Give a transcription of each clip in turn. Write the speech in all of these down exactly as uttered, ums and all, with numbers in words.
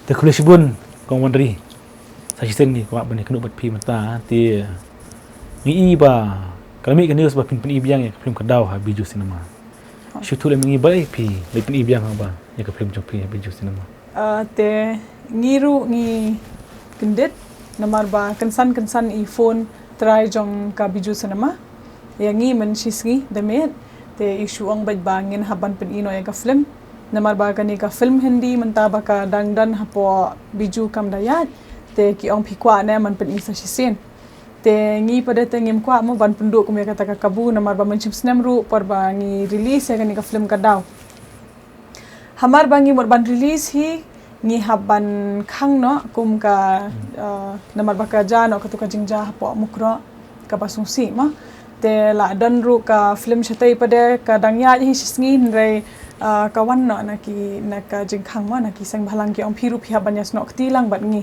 Te khublei shibun Kong Wanri. Sa shisien ngi kwah ban ïakynduh bad phi mynta te ngi i ba ka la mih ka news ba phin pyni biang ïa ka film Ka Daw ha Bijou Cinema. Shu ïathuh lem ïa ngi balei phi la pyni biang haba ïa ka film jong phi ha Bijou Cinema. Ah, te ngi ruh ngi kyndit namar ba kynsan kynsan i phone trai jong ka Bijou Cinema ïa ngi mynshisngi da miet, te i shu ong beit ba ngin hap ban pyni noh ïa ka film. Namar ba kane ka film Hindi mynta ba ka dang don hapoh Bijou kam da ïaid, te ki ong phi kwah ne ban pyni sa shisien. Te ngi pat de te ngim kwah mo ban pynduh kum ïa kata ka kabu namar ba mynshem snem ruh por ba ngi release ïa kane ka film Ka Daw. Hamar ba ngi mut ban release hi ngi hap ban khang noh kum ka, uh, namar ba ka jia noh katu ka jingjia hapoh Mukroh kaba sngewsih mo. Te la don ruh ka film shatei pat de ka dang ïaid hi shisngi hynrei, uh, ka wan noh na ki, na ka jingkhang mo, na ki seng bhalang ki ong phi ruh phi hap ban ïasnoh kti lang bad ngi.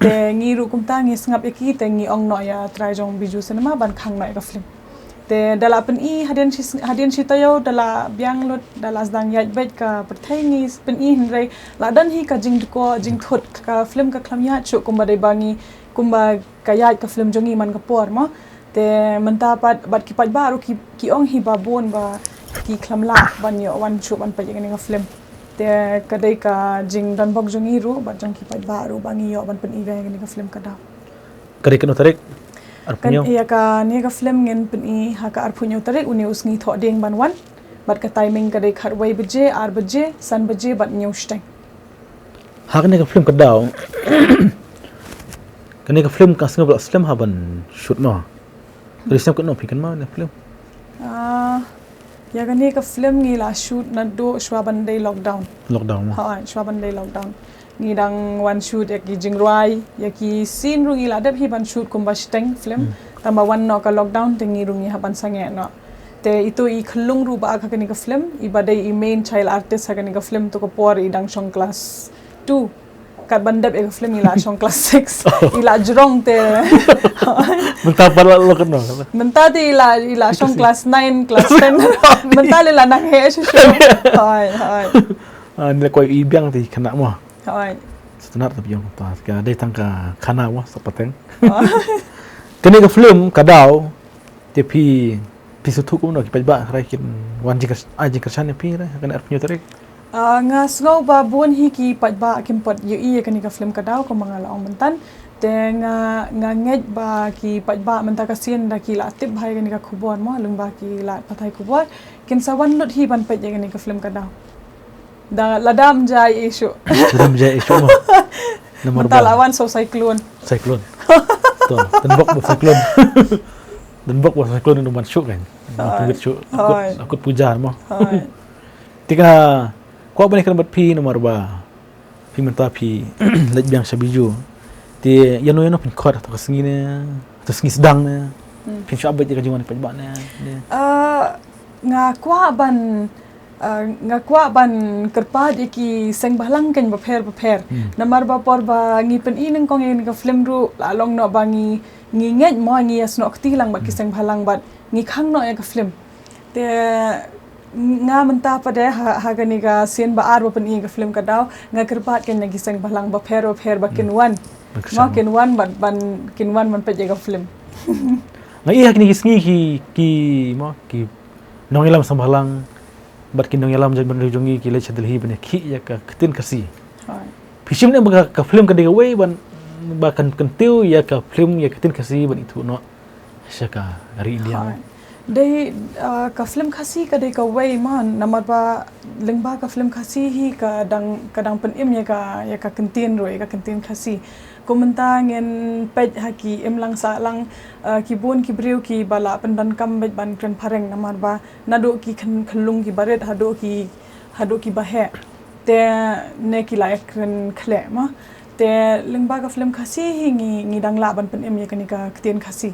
Te ngi ruh kumta ngi sngap ïa ki te ngi ong noh ïa trai jong Bijou Cinema ban khang noh ïa ka film. Te da la pyni hadien shi, hadien shi taïew da la biang lut, da la sdang ïaid beit ka pyrthei ngi pyni hynrei la don hi ka jingdkoh jingthut ka film ka khlem ïaid shuh kumba dei ba ngi, kumba ka ïaid ka film jong ngi man ka por mo. Te mynta pat bad ki paidbah ruh ki, ki ong hi ba bun ba ki khlem lah ban ïoh wan shuh ban peit ïa kane ka film. Te ka dei ka jingdonbok jong ngi ruh bad jong ki paidbah ruh ba ngi ïoh ban pyni ïa kane ka film Ka Daw. Ka dei katno tarik? Arphew hynñiew? Ïa kane ka film ngin pyni ha ka arphew hynñiew tarik, une u sngi Thohdieng ban wan. Bad ka timing ka dei khatwei baje, ar baje, san baje bad hynñiew shiteng. Ha kane ka film Ka Daw. Kane ka film ka sngew ba la slem ha ban shoot mo. Ka dei slem katno phi kynmaw ne film? Ah, ïa kane ka film ngi la shoot naduh shuwa ban dei lockdown. Lockdown mo. Ha, shuwa ban dei lockdown. Ngi dang wan shoot ïa ki jingrwai, ïa ki scene ruh ngi la dep hi ban shoot kumba shiteng film. Hmm. Tangba wan noh ka lockdown te ngi ruh ngi hap ban sangeh noh. Te itu i khyllung ruh ba ha kane ka film, i ba dei i main child artist ha kane ka film tu ka por i dang shong class two. Kat ban dep ïa ka film i la shong class six. I la jrong te. Mynta pat la lo katno? Mynta te i la, i la shong class nine, class ten. Mynta le la nang heh shuh shuh. Hoi, hoi. Ah, ni la kwai i biang te i khynnah mo. Hoi. Sngewtynnat te biang ta. Ka dei tang ka khana mo sa pateng. Hoi. Kane ka film Ka Daw te phi, phi sngewthuh kumno ki paidbah hynrei kin wan jingkyr-, ai jingkyrshan ïa phi hynrei ha kane arphew hynñiew tarik. Ah, nga sngew ba bun hi ki paidbah kim pat ïohi ïa kane ka film Ka Daw kumba nga la ong mynta. Te nga, nga ngeit ba ki paidbah mynta ka sien da ki la tip bha ïa kane ka khubor mo, lyngba ki lad pathai khubor kin sa wan lut hi ban peit ïa kane ka film Ka Daw. Da la dam jai issue. Dam jai issue mo. Namar mynta ba la wan so cyclone. Cyclone. To, tynbok ba cyclone. Tynbok ba cyclone ndu man shuh kan. Hoi. Tynbok shuh. Hoi. Akut, akut puja mo. Hoi. Te nga kwah ban ïakren bad phi namar ba phi mynta phi leit biang sha Bijou. Te ïano ïano phin khot, hato ka sngi ne, hato sngi sdang ne. Hmm. Phin shu update ïa ka jingwan paidbah ne. Ah, nga kwah ban Ah, nga kwah ban kyrpad ïa ki seng bhalang kein bapher bapher. Hmm. Namar ba por ba ngi pyni nyngkong ïa kane ka film ruh la long noh ba ngi, ngi ngeit mo ngi ïasnoh kti lang bad ki seng bhalang bad ngi khang noh ïa ka film. Te nga mynta pat de ha, ha kane ka sien ba ar ba pyni ïa ka film Ka Daw nga kyrpad kein ïa ki seng bhalang bapher bapher ba kin wan. Mo kin wan bad ban kin wan ban peit ïa ka film. Nga ïohi ha kine ki sngi ki, ki mo ki nongïalam seng bhalang bad ki nongïalam jaitbynriew jong ngi ki leit sha Delhi ban ïakhih ïa ka ktien Khasi. Hooid. Phi shim ne ba ka, ka film ka dei kawei ban ba kan kyntiew ïa ka film ïa ka ktien Khasi ban ithuh noh sha ka ri India. Hooid. Dei, ah, ka film Khasi ka dei kawei mo namar ba lyngba ka film Khasi hi ka dang, ka dang pynim ïa ka, ïa ka ktien ruh, ïa ka ktien Khasi. Kum mynta ngin peit ha ki imlang sahlang, ah, ki bun ki briew kiba la pyndonkam beit ban kren phareng namar ba naduh ki khyn-, khyllung kiba rit haduh ki, haduh kiba heh. Te ne ki la ïakren khleh mo. Te lyngba ka film Khasi hi ngi, ngi dang lah ban pynim ïa kane ka ktien Khasi.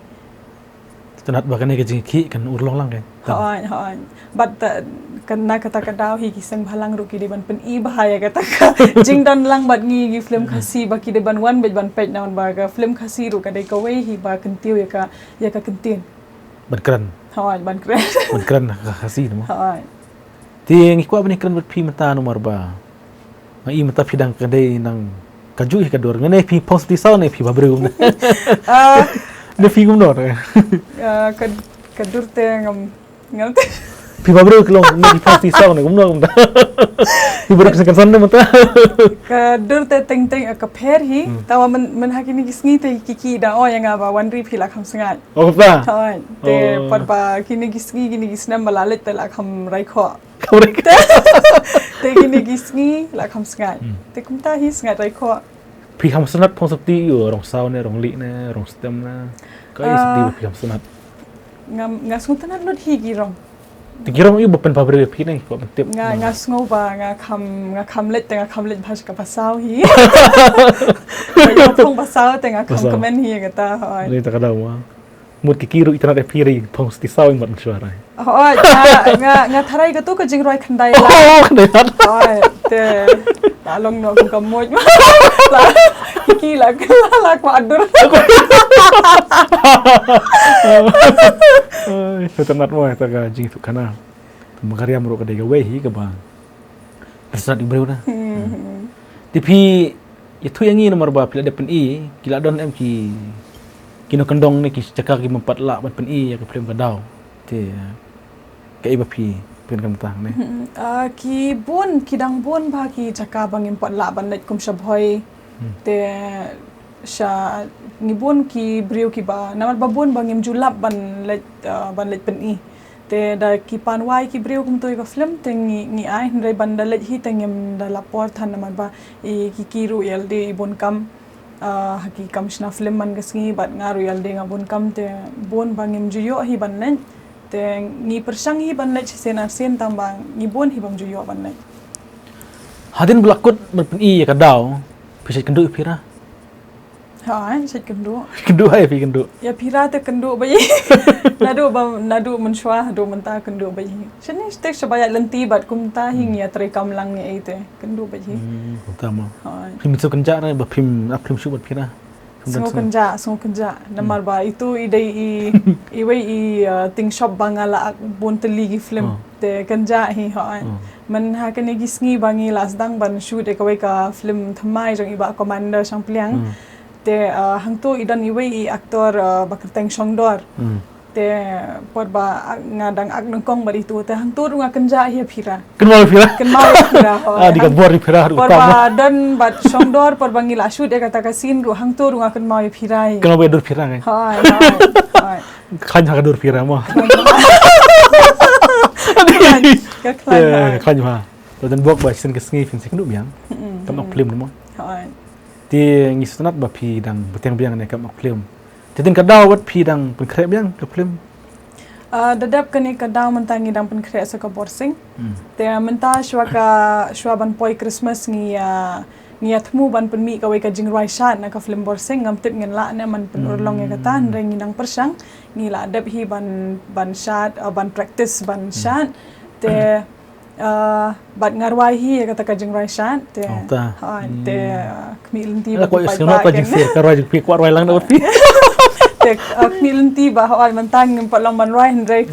Tang ba kane ka jingïakhih kan urlong lang kan. Hooid, hooid. Bad, eh, kan na kata ka daw hi ki seng bhalang ruh ki dei ban pyni bha ïa kata ka jingdon lang bad ngi ki film Khasi ba ki dei ban wan beit ban peit namar ba ka film Khasi ruh ka dei kawei hi ba kyntiew ïa ka, ïa ka ktien. Ban kren. Hooid, ban kren. Ban kren ha ka Khasi mo. Hooid. Te ngi kwah ban ïakren bad phi mynta namar ba nga i mynta phi dang ka dei nang Ka ju hi ka dur. Nga ne phi phong sati saw ne phi ba briew ne. Ah, Ne phi kumno ne. Ah, ka ka dur te ngam ngam te. Phi ba briew klong ne phi phong sati saw ne kumno kumta. Phi ba briew kan san ne mata. Ka dur te teng teng ka pher hi. Hmm. Tawa men men ha kini ki sngi te ki ki da o ya nga ba wan ri phi la kham sngat. Oh, ta. Te oh. Par ba kini ki sngi kini ki snem ba la let te la kham rai kho. Te kini ki sngi la kham sngat. Hmm. Te kumta hi sngat rai kho. Phi kham snat phong sati ïa u rong saw ne rong lih ne rong stem ne. Ka i sati ah. Phi kham snat. Nga nga sngew tynat lut hi ki rong. Te ki rong ïa u ba pynpaw briew phi ne ko tip. Nga nga sngew ba nga kham nga kham leit te nga kham leit bha ka pasaw hi. Nga phong pasaw te nga kham kmen hi kata hoi. Ni ta ka daw. Mut ki ki ruh i tnat ïa phi ri phong sati saw i mat mynshuwa rai. Oh, nga nga nga tharai ka tu ka jingrwai khyndai la. Oh, khyndai la. Oh, te ta long no ka moj. La ki la la la kwa dur. Ai, sa tnat mo ta ka jingtuk khana. Makaria mro ka dei ka wei hi ka ba. Ka snat i briew na. Te phi ïathuh ïa ngi namar ba phi la dep pyni ki la don em ki ki nongkyndong ne ki jaka ki bym pat lah ban pyni ïa ka film Ka Daw. Te kaei ba phi phin kam tang ne. Ah, ki bun ki dang bun ba ki jaka ba ngim pat lah ban leit kum sha Bhoi. Te sha ngi bun ki briew ki ba namar ba bun ba ngim ju lap ban leit ah, ban leit pyni. Te da ki pan wai ki briew kumto ïa ka film te ngi ngi ai hynrei ban da leit hi te ngim da lap por than namar ba i ki ki ruh ïalade i bun kam ah, ha ki kam shna film man ka sngi bad nga ruh ïalade nga bun kam te bun ba ngim ju ïoh hi ban leit te ngi pyrshang hi ban leit shisien arsien tang ba ngi bun hi bym ju ïoh ban leit. Hadien ba la kut ban pyni ïa Ka Daw phi shait kynduh ïa phi ra. Ha, shait kynduh. Kynduh ha ïa phi kynduh. Ïa phi ra te kynduh ba ïa. Naduh ba naduh mynshuwa haduh mynta kynduh ba ïa. Shane stek shaba ïa lynti bad kumta hi ngi ïa trei kam lang ngi ei te kynduh ba ïa. Hmm, kumta mo. Ha. Phim sngewkynjah re ba phim ap phim shu bad phi ra. Sngewkynjah, sngewkynjah. Namar ba itu i dei i iwei i uh, ting shop ba nga la ak bun tylli ki film. Te kynjah hi ha. Men ha kane ki sngi ba ngi la sdang ban shoot ïa kawei ka film thymmai jong i Bah Commander Shangpliang. Te uh, hangto i don iwei i actor uh, Bah Kyrteng Shongdor. Te por ba ak- nga dang ak nyngkong bad itu te hangto ruh nga kynjah hi ïa phi ra. Kynmaw ïa phi ra. Kynmaw ïa phi ra. Ah, di ka bor ïa phi ra. Por ba don bad Shongdor por ba ngi la shoot ïa kata ka scene ruh hangto ruh nga kynmaw ïa phi ra. Kynmaw ïa dur phi ra. Hai, hai, hai. Khlaiñ ha ka dur phi ra mo. Ka khlaiñ ha. Khlaiñ ha. Don bok ba shisien ka sngi phin sa kynduh biang. Kam ak film mo. Te ngi sngewtynnat ba phi dang bteng biang ne kam ak film. Te hadien Ka Daw wat phi dang pynkhreh biang ka film. Ah, da dep kane Ka Daw mynta ngi dang pynkhreh sa ka Borsing. Te mynta shuwa ka shuwa ban poi Christmas ngi ah, ngi ïa thmu ban pynmih kawei ka jingrwai shad na ka film Borsing ngam tip ngin lah ne man pynurlong ïa kata hynrei ngi dang pyrshang ngi la dep hi ban ban shad ah, ban practice ban shad. Te Ah, bad nga rwai hi ïa kata ka jingrwai shad te. Oh, ta. Ha, te ah, khmih lynti ba. Ka jingsir ka rwai jingphi kwah rwai lang da bad phi. Te ah, khmih lynti ba ha ai mynta ngim pat long ban rwai hynrei.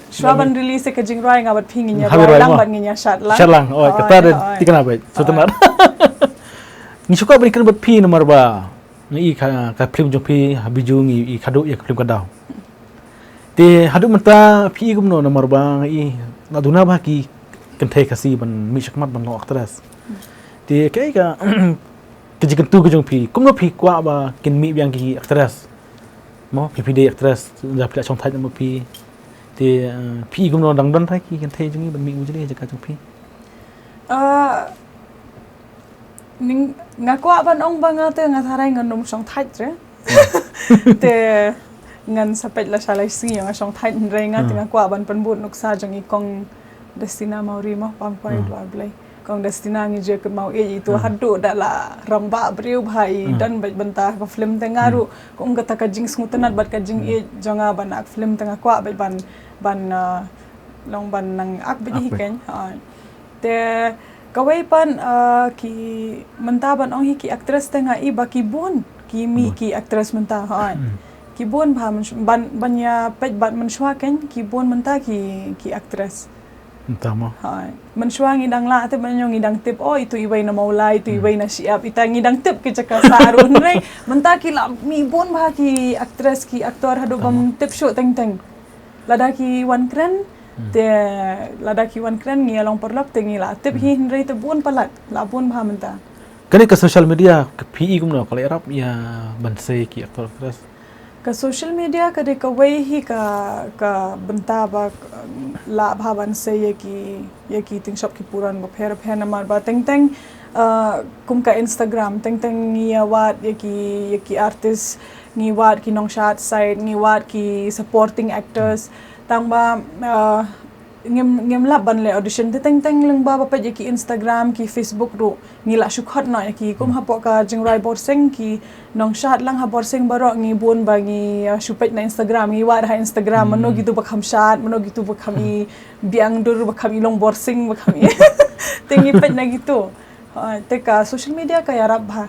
Shuwa ban release ka jingrwai nga bad phi ngin ïa rwai lang bad ngin ïa shad lang. Shad lang. Oh, kata de tikna ba. Sngewtynnat. Ngi shu kwah ban kren bad phi namar ba ngi i ka film jong phi ha Bijou ngi i khadduh ïa ka film Ka Daw. Te haduh mynta phi i kumno namar ba i na duna ba ki kynthei Khasi ban mih shakhmat ban long actress. Te kaei ka ka jingkyntu ka jong phi kumno phi kwah ba kin mih biang ki actress. Mo phi phi dei actress da phi la shong thait mo phi. Te eh, phi i kumno dang don thai ki kynthei jong i ban mih mujli jaka jong phi. Ah, Ning nga kwah ban ong ba nga te nga tharai ngan nym shong thait re. Te ngan sa peit la shalai sngi nga shong thait hynrei nga te nga kwah ban pynbud nuksa jong i kong Destina Mawrie mo pam kwai dwar blei. Kong Destina ngi je kynmaw ïeit i tu haduh da la rangbah briew bha i don bad bynta ka film te nga ruh kum kata ka jingsngewtynnat bad ka jingïeit jong nga ban ak film te nga kwah bad ban ban uh, long ban nang ak bad i keng. Te kawei pat ki mynta ban ong hi ki actress te nga i ba ki bun ki mih ki actress mynta hooid. Ki bun bha ban ban ïa peit bad mynshuwa kein ki bun mynta ki ki actress. Mynta mo. Hai. Mynshuwa ngi dang lah tip, mynnyong ngi dang tip, oh, itu iwei na Mawlai, itu iwei na Shyiap, ita ngi dang tip ki jaka sah ruh, hynrei mynta ki la mih bun bha ki actress, ki actor haduh bym tip shuh teng teng. Lada ki wan kren te, lada ki wan kren ngi ïa long paralok te ngi la tip hi, hynrei te bun palat, la bun bha mynta. Kane ka social media ka phi i kumno ka la ïarap ïa ban sei ki actor actress? Ka social media ka dei kawei hi ka, ka bynta ba, um, lah bha ban sei ïa ki, ïa ki tyngshop ki puron bapher bapher namar ba teng teng, uh, kum ka Instagram, teng teng ngi ïa wad ïa ki, ïa ki artist, ngi wad ki nongshad side, ngi wad ki supporting actors. Tang ba, uh, ngim, ngim lap ban leh audition te, teng teng lyngba ba peit ïa ki Instagram, ki Facebook ruh ngi la shu khot noh ïa ki, kum hapoh ka jingrwai Borsing, ki nongshad lang ha Borsing baroh ngi bun ba ngi, uh, shu peit na Instagram, ngi wad ha Instagram mano kitu ba kham shad, mano kitu ba kham i biang dur, ba kham i long Borsing, ba kham i te ngi peit na kitu. Uh, te ka social media ka ïarap bha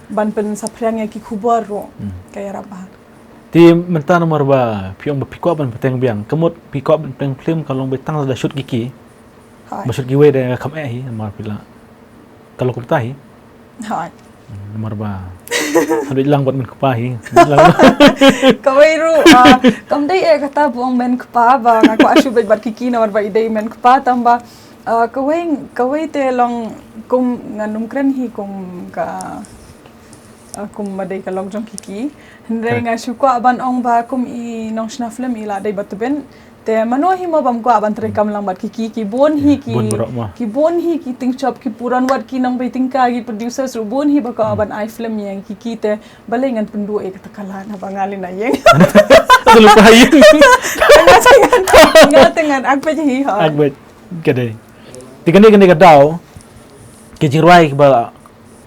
ban pynsaphriang ïa ki khubor ruh, ka ïarap bha. Te mynta namar ba phi ong ba phi kwah ban bteng biang, ka mut phi kwah ban bteng film ka long ba tang da shoot ki ki. Hai. Ba shoot kiwei de kham eh hi namar phi la. Ka long kumta hi. Hai. Namar ba haduh lang bad men kpa hi. Kawei ruh, ah, kam dei eh kata ba ong men kpa ba nga kwah shu beit bad ki ki namar ba i dei men kpa, tang ba, ah, kawei, kawei te long kum ngan ym kren hi kum ka, ah, kum ba dei ka long jong ki ki. Hynrei nga shu kwah ban ong ba kum i nongshna film i la dei ba tbit. Te mano hi mo bym kwah ban treikam lang bad ki ki, ki bun hi ki, ki bun hi ki tyngshop ki puron, wat ki nongpeit tyngka, ki producers ruh bun hi ba kwah ban ai film ïa ki ki, te balei ngan pynduh ïa kata ka lad haba nga leit na ïing. Nga te ngan, nga te ngan ak peit hi ha. Ak peit. Ka dei. Te kane, kane ka daw ki jingrwai kiba la,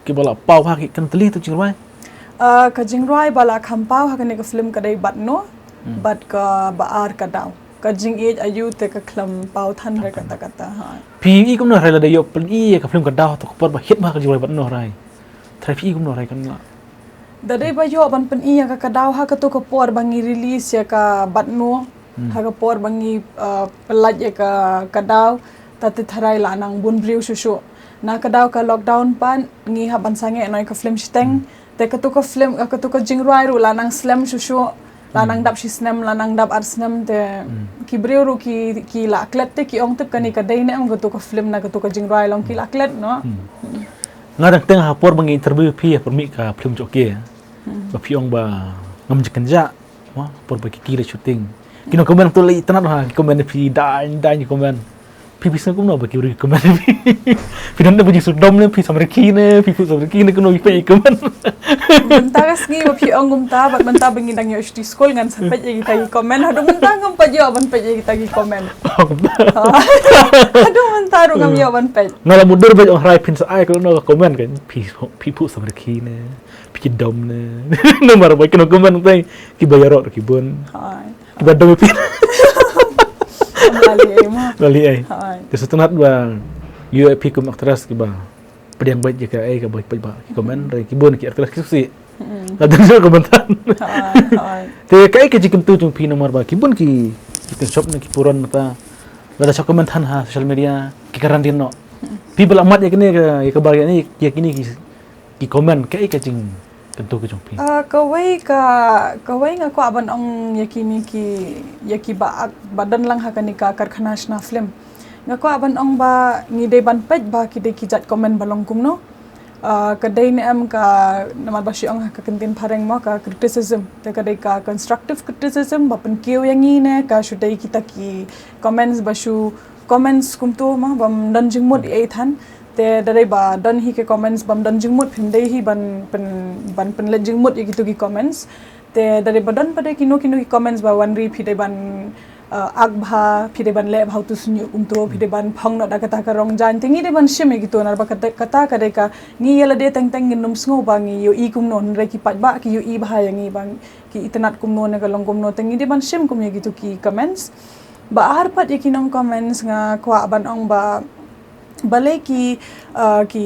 kiba la paw ha ki, kan tylli tu jingrwai? Ah, ka jingrwai ba la kham paw ha kane ka film ka dei Batno, bad kaba ar ka daw. Ka jingïeit aïu te ka khlem paw than re kata kata, ha. Phi i kumno re lada ïoh pyni ïa ka film ka daw, to ka por ba hit bha ka jingrwai Batno re. Trai phi i kumno re kan la. Da dei ba ïoh ban pyni ïa ka, ka daw ha kato ka por ba ngi release ïa ka Batno. Ha ka por ba ngi, ah, pyllait ïa ka, ka daw, ta te tharai la nang bun briew shuh shuh. Na ka daw ka lockdown pat ngi hap ban sangeh noh ïa ka film shiteng. Te kato ka film, ah, kato ka jingrwai ruh la nang slem shuh shuh. La nang dap shi snem, la nang dap ar snem te ki briew ruh ki, ki la klet te ki ong tip kane ka dei ne em kato ka film na kato ka jingrwai, long ki la klet noh. Nga dang teng ha por ba ngi interview phi ha por mih ka film jong ki. Ba phi ong ba ngam jingkynjah. Mo, por ba ki ki la shooting. Ki nong comment to la itynnad ha, ki comment phi dang, dang ki comment. Phi phi sngewthuh kumno ba ki briew ki comment phi. Phi don ba jingsngewdom ne, phi samrkhie ne, phi phuh samrkhie ne, kumno phi peit ki comment. Mynta ka sngi ba phi ong kumta, bad mynta ba ngi dang ïoh shuti skul ngan sa peit ïa kita ki comment. Haduh mynta ngam pat ïoh ban peit ïa kita ki comment. Haduh mynta ruh ngam ïoh ban peit. Nga la mutdur ba ong hynrei phin sa ai kumno ka comment kan. Phi, phi phuh samrkhie ne. Phi ki dom ne. Namar ba ki nong comment tang kiba ïaroh ki bun. Hai. Kiba dom phi. Lali ai mo. Lali ai. Hai. Te sngewtynnad ba ïoh phi kum actress kiba pdiang beit ïa kaei kaba peit ba ki comment re ki bun ki actress ki sngewsih. La dang shu comment than. Hai, hai. Te kaei ka jingkyntu jong phi namar ba ki bun ki, ki tyngshop ne ki puron nata. Lada shu comment than ha social media ki kren dien noh. Phi ba la mad ïa kine ka, ïa ka bar ïa ni, ïa kine ki ki comment, kaei ka jingkyntu ka jong phi? Ah, kawei ka, kawei nga kwah ban ong ïa kine ki, ïa kiba ak, ba don lang ha kane ka karkhana shna film. Nga kwah ban ong ba ngi dei ban peit ba ki dei ki jait comment ba long kumno. Ah, ka dei ne em ka, namar ba shu ong ha ka kyntien phareng mo ka criticism. Te ka dei ka constructive criticism ba pynkiew ïa ngi ne ka shu dei kita ki comments ba shu comments kumto mo bym don jingmut ei ei than. Te da dei ba don hi ki comments bym don jingmut phin dei hi ban pyn, ban pynleit jingmut ïa kito ki comments. Te da dei ba don pat de kino kino ki comments ba wan ri phi dei ban, uh, ak bha, phi dei ban leh bha uto shñiuh kumto, phi dei ban phong noh da kata ka rong jaiñ. Te ngi dei ban shim ïa kito namar ba kata, kata ka dei ka ngi ïa lade teng teng ngin ym sngew ba ngi ïohi kumno, hynrei ki paidbah ki ïohi bha ïa ngi ba ki itynnad kumno ne ka long kumno, te ngi dei ban shim kum ïa kito ki comments. Ba ar pat ïa ki nong comments nga kwah ban ong ba balei ki, uh, ki,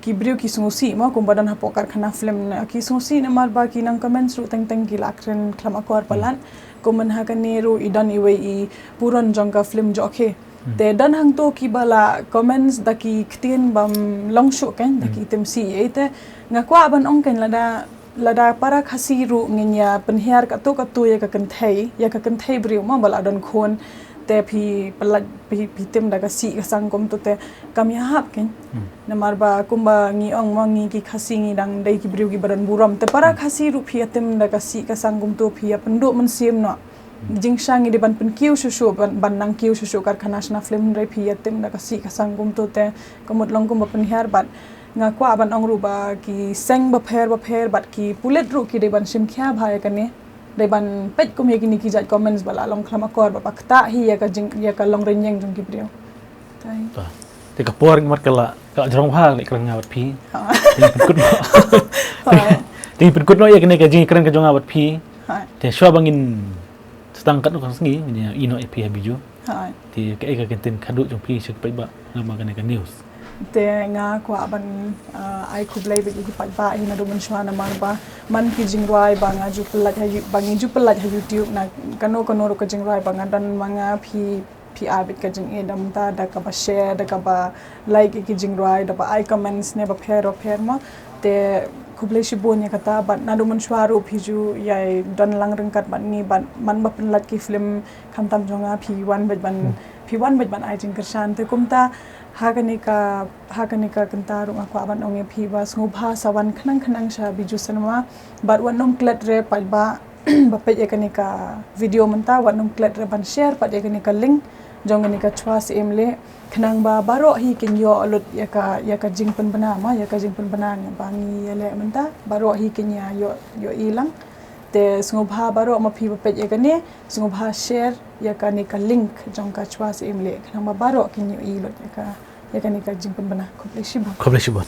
ki briew ki sngewsih mo kumba don hapoh karkhana film ne, ki sngewsih namar ba ki nong comments ruh teng teng ki la kren khlem akor palat. Kum mynha kane ruh i don iwei i puron jong ka film Jokhe. Te don hangto kiba la comments da ki ktien bym long shuh kein, da ki tim si ei te. Nga kwah ban ong kein lada, lada para Khasi ruh ngin ïa pynhiar katto katto ïa ka kynthei, ïa ka kynthei briew mo ba la don khun. Te phi pynlait phi, phi tim da ka sih ka sang kumto te kam ïahap kein. Namar ba kumba ngi ong mo ngi ki Khasi ngi dang dei ki briew kiba don burom. Te para Khasi ruh phi ïa tim da ka sih ka sang kumto phi ïa pynduh mynsiem noh. Jingshisha ngi dei ban pynkiew shuh shuh, ban, ban nang kiew shuh shuh karkhana shna film hynrei phi ïa tim da ka sih ka sang kumto te ka mut long kumba pynhiar bad nga kwah ban ong ruh ba ki seng bapher bapher bad ki pulit ruh ki dei ban shim khia bha ïa kane. Dei ban peit kum ïa kine ki jait comments ba la long khlam akor bad ba ktah hi ïa ka jing, ïa ka long rynïeng jong ki briew. Tai. Te ka por ngi mat ka la, ka la jrong bha ngi kren nga bad phi. Te ngi pynkut noh. Te ngi pynkut noh ïa kane ka jingkren ka jong nga bad phi. Te shuwa ba ngin sdang katno ka sngi ngin ïa ïeh noh ïa phi ha Bijou. Te kaei ka kyntien khadduh jong phi sha ki paidbah namar kane ka news? Te nga kwah ban ai khublei bad ïa ki paidbah hi naduh mynshuwa namar ba man ki jingrwai ba nga ju pynlait ha You, ba ngi ju pynlait ha YouTube na kano kano ruh ka jingrwai ba nga don ma nga phi phi ai beit ka jingïeit da mynta da kaba share da kaba like ïa ki jingrwai da ba ai comments ne bapher bapher mo. Te khublei shibun ïa kata bad naduh mynshuwa ruh phi ju ïai don lang ryngkat bad ngi bad man ba pynlait ki film khamtam jong nga phi wan beit ban phi wan beit ban ai jingkyrshan te kumta ha kane ka ha kane ka kynta ruh nga kwah ban ong ïa phi ba sngewbha sa wan khnang khnang sha Bijou Cinema bad wat nym klet re paidbah ba peit ïa kane ka video mynta wat nym klet re ban share pat ïa kane ka link jong kane ka Chwa Syiem Leh khnang ba baroh hi kin ïoh lut ïa ka ïa ka jingpynbna ma ïa ka jingpynbna ba ngi ïa leh mynta baroh hi kin ïa ïoh ïoh i lang. Te sngewbha baroh ma phi ba peit ïa kane sngewbha share ïa kane ka link jong ka Chwa Syiem Leh khnang ba baroh kin ïoh i lut ïa ka ïa kane ka jingpynbna. Khublei shibun. Khublei shibun.